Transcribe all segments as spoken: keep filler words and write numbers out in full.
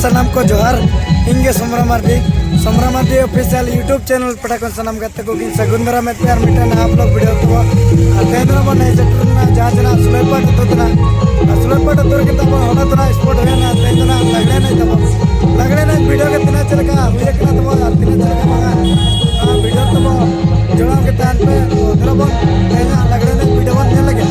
ᱥᱟᱱᱟᱢ ᱠᱚ ᱡᱚᱦᱟᱨ᱾ ᱤᱧ ᱜᱮ Somra Mardi, Somra Mardi official YouTube channel ᱯᱟᱦᱴᱟ ᱠᱷᱚᱱ ᱥᱟᱱᱟᱢ ᱜᱟᱛᱮ ᱠᱚ ᱜᱤᱧ ᱥᱟᱹᱜᱩᱱ ᱫᱟᱨᱟᱢᱮᱫ ᱯᱮᱭᱟ ᱟᱨ ᱢᱤᱫᱴᱟᱝ ᱱᱟᱣᱟ ᱵᱞᱚᱜ ᱵᱷᱤᱰᱤᱭᱳ ᱛᱮᱵᱚ᱾ ᱟᱨ ᱛᱮᱦᱮᱧ ᱫᱚ ᱵᱚᱱ ᱦᱮᱡ ᱥᱮᱴᱮᱨ ᱮᱱᱟ ᱡᱟᱦᱟᱸ ᱡᱮ ᱱᱟᱜ ᱥᱩᱞᱟᱹᱭᱯᱟᱴ ᱟᱹᱛᱩ ᱛᱮᱱᱟᱜ᱾ ᱟᱨ ᱥᱩᱞᱟᱹᱭᱯᱟᱴ ᱟᱹᱛᱩ ᱨᱮᱜᱮ ᱛᱟᱵᱚ ᱦᱚᱞᱟ ᱫᱚ ᱱᱟᱜ ᱥᱯᱚᱴ ᱦᱩᱭᱮᱱᱟ, ᱛᱮᱦᱮᱧ ᱫᱚ ᱱᱟᱜ ᱞᱟᱜᱽᱲᱮ ᱮᱱᱮᱡ ᱛᱟᱵᱚ᱾ ᱞᱟᱜᱽᱲᱮ ᱮᱱᱮᱡ ᱵᱷᱤᱰᱤᱭᱳ ᱜᱮ ᱛᱤᱱᱟᱹᱜ ᱪᱮᱫ ᱞᱮᱠᱟ ᱦᱩᱭ ᱟᱠᱟᱱᱟ ᱛᱟᱵᱚ ᱟᱨ ᱛᱤᱱᱟᱹᱜ ᱪᱮᱫ ᱞᱮᱠᱟ ᱵᱟᱝᱟ, ᱱᱚᱣᱟ ᱵᱷᱤᱰᱤᱭᱳ ᱛᱟᱵᱚ ᱡᱚᱲᱟᱣ ᱜᱮ ᱛᱟᱦᱮᱱ ᱯᱮ᱾ ᱛᱚ ᱫᱮᱞᱟ ᱵᱚᱱ ᱛᱮᱦᱮᱧᱟᱜ ᱞᱟᱜᱽᱲᱮ ᱮᱱᱮᱡ ᱵᱷᱤᱰᱤᱭᱳ ᱵᱚᱱ ᱧᱮᱞ ᱞᱮᱜᱮ᱾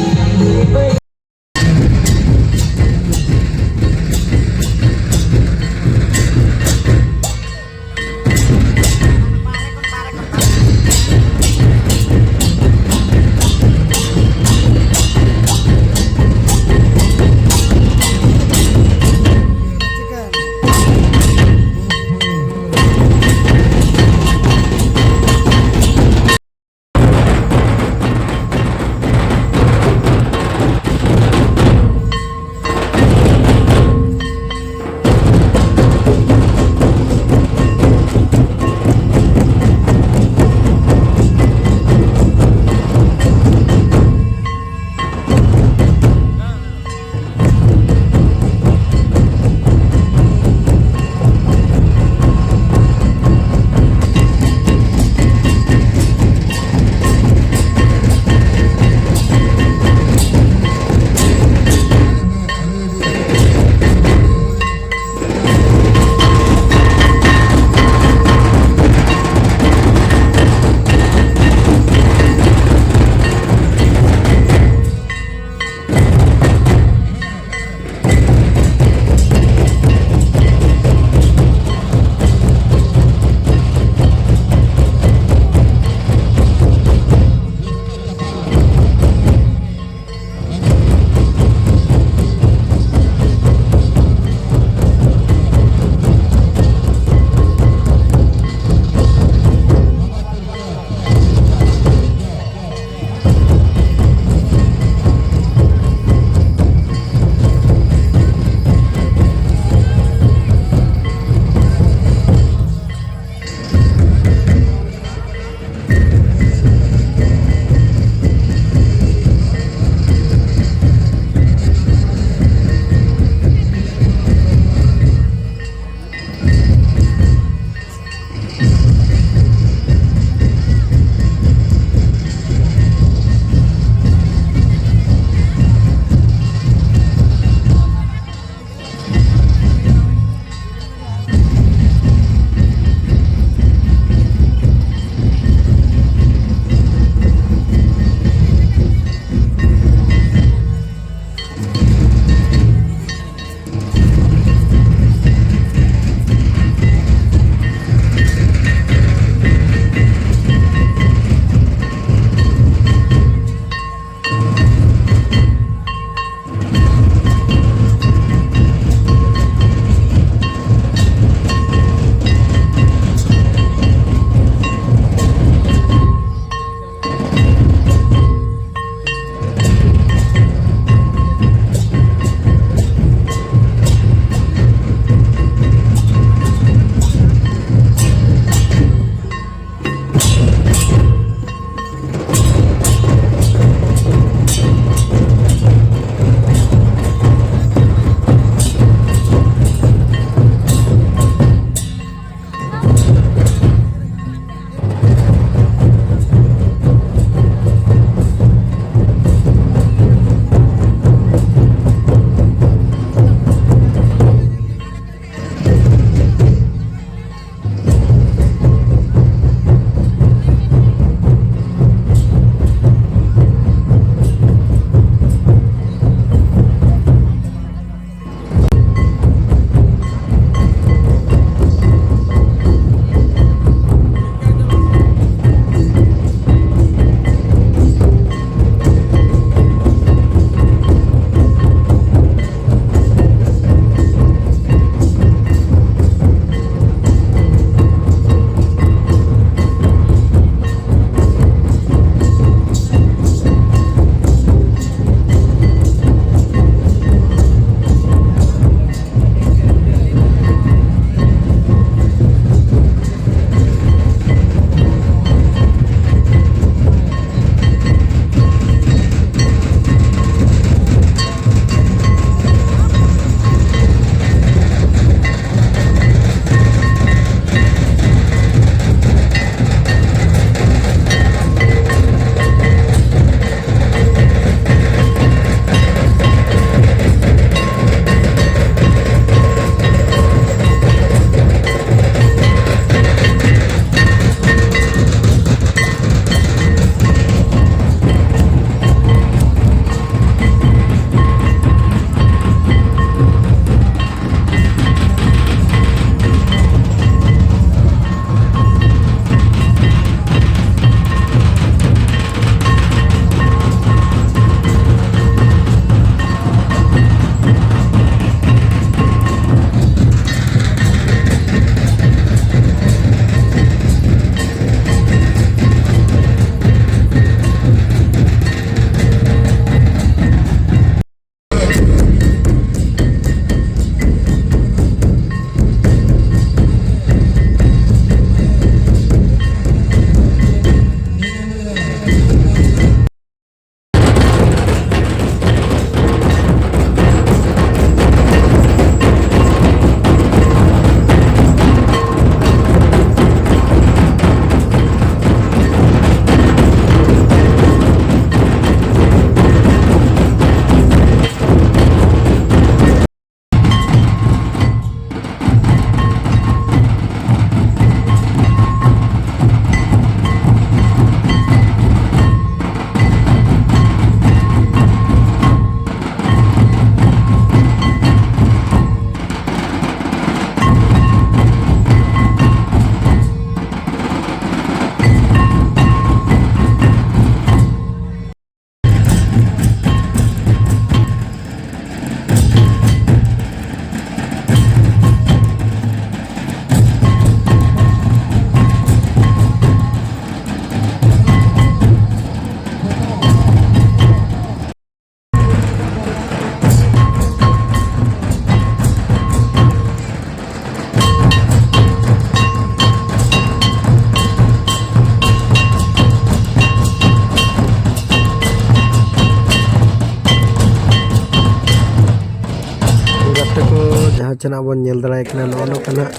ᱪᱮᱱᱟᱜ ᱵᱚᱱ ᱧᱮᱞ ᱫᱟᱲᱮᱭᱟᱭ ᱠᱟᱱᱟ, ᱱᱚᱜᱼᱚ ᱱᱚᱝᱠᱟ ᱱᱟᱜ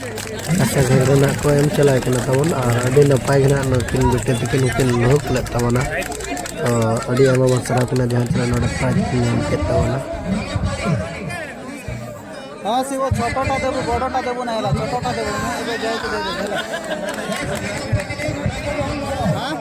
ᱠᱟᱥᱟ ᱜᱷᱟᱴ ᱨᱮᱱᱟᱜ ᱠᱚ ᱮᱢ ᱪᱟᱞᱟᱣ ᱠᱟᱱᱟ ᱛᱟᱵᱚᱱ᱾ ᱟᱨ ᱟᱹᱰᱤ ᱱᱟᱯᱟᱭ ᱜᱮ ᱱᱟᱜ ᱱᱩᱠᱤᱱ ᱵᱤᱴᱤ ᱛᱟᱹᱠᱤᱱ ᱦᱚᱸᱠᱤᱱ ᱞᱩᱦᱩᱠ ᱞᱮᱫ ᱛᱟᱵᱚᱱᱟ᱾ ᱛᱚ ᱟᱹᱰᱤ ᱟᱭᱢᱟ ᱵᱚᱱ ᱥᱟᱨᱦᱟᱣ ᱠᱤᱱᱟ ᱡᱟᱦᱟᱸ ᱛᱤᱱᱟᱹᱜ ᱱᱚᱰᱮ ᱯᱨᱟᱭᱤᱡᱽ ᱠᱤᱱ ᱧᱟᱢ ᱠᱮᱫ ᱛᱟᱵᱚᱱᱟ᱾ हाँ, से वो छोटा टा देबो, बड़ो टा देबो ना, एला छोटा टा देबो ना, एबे जाए के दे दे, एला। हाँ?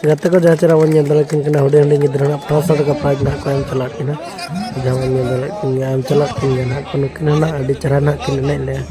ᱜᱟᱛᱮ ᱠᱚ, ᱡᱟᱦᱟᱸ ᱪᱮᱦᱨᱟ ᱵᱚᱱ ᱧᱮᱞ ᱫᱟᱲᱮᱭᱟᱜ ᱠᱟᱱᱟ, ᱦᱩᱰᱤᱧ ᱦᱩᱰᱤᱧ ᱜᱤᱫᱽᱨᱟᱹ ᱱᱟᱜ ᱯᱟᱸᱪᱥᱚ ᱴᱟᱠᱟ ᱯᱨᱟᱭᱤᱡᱽ ᱱᱟᱜ ᱠᱚ ᱮᱢ ᱪᱟᱞᱟᱜ ᱠᱟᱱᱟ᱾ ᱡᱟᱦᱟᱸ ᱵᱚᱱ ᱧᱮᱞ ᱫᱟᱲᱮᱭᱟᱜ ᱠᱟᱱ ᱜᱮᱭᱟ, ᱮᱢ ᱪᱟᱞᱟᱜ ᱠᱟᱱ ᱜᱮᱭᱟ ᱱᱟᱜ ᱠᱚ᱾ ᱱᱩᱠᱤᱱ ᱦᱚᱸ ᱱᱟᱜ ᱟᱹᱰᱤ ᱪᱮᱦᱨᱟ ᱱᱟᱜ ᱠᱤᱱ ᱮᱱᱮᱡ ᱞᱮᱜᱼᱟ᱾